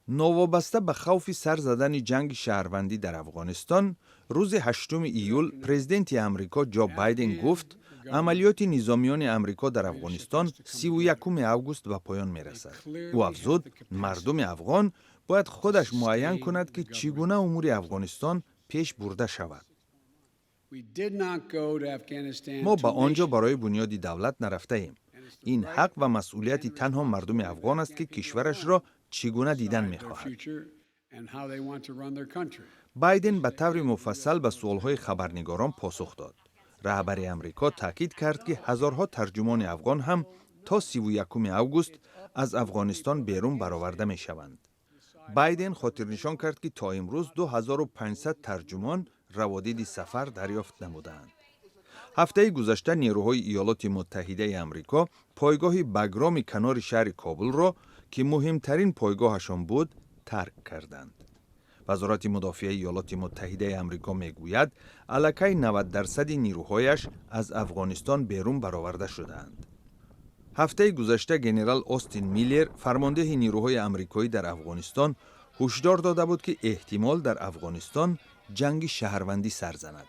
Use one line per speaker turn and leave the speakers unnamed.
Новобаста ба хавфи сар задани ҷанги шаҳрвандӣ дар Афғонистон, рӯзи 8 июл президенти Амрико Ҷо Байден гуфт, амалиёти низомиёни Амрико дар Афғонистон 31 август ба поён мерасад. Ӯ афзуд, мардуми афғон бояд худаш муайян кунад, ки чӣ гуна умури Афғонистон пеш бурда шавад. Мо ба он ҷо барои бунёди давлат нарафтаем. Ин ҳақ ва масъулияти танҳо мардуми афғон аст, ки кишварашро чӣ гуна дидан мехоҳад. Байден ба таври муфассал ба суолҳои хабарнигорон посух дод. Раҳбари Амрико таъкид кард, ки ҳазорҳо тарҷумони афғон ҳам то 31 август аз Афғонистон берун бароварда мешаванд. Байден хотирнишон кард, ки то имрӯз 2500 тарҷумон раводиди сафар дарёфт намудаанд. Ҳафтаи гузашта нерӯҳои Иёлоти Муттаҳидаи Амрико пойгоҳи Багроми канори шаҳри Кобулро, ки муҳимтарин пойгоҳашон буд, тарк карданд. Вазорати мудофиаи Иёлоти Муттаҳидаи Амрико мегӯяд, аллакай 90 дарсади нирӯҳояш аз Афғонистон берун бароварда шудаанд. Ҳафтаи гузашта генерал Остин Миллер, фармондеҳи нирӯҳои амрикоӣ дар Афғонистон, ҳушдор дода буд, ки эҳтимол дар Афғонистон ҷанги шаҳрвандӣ сар занад.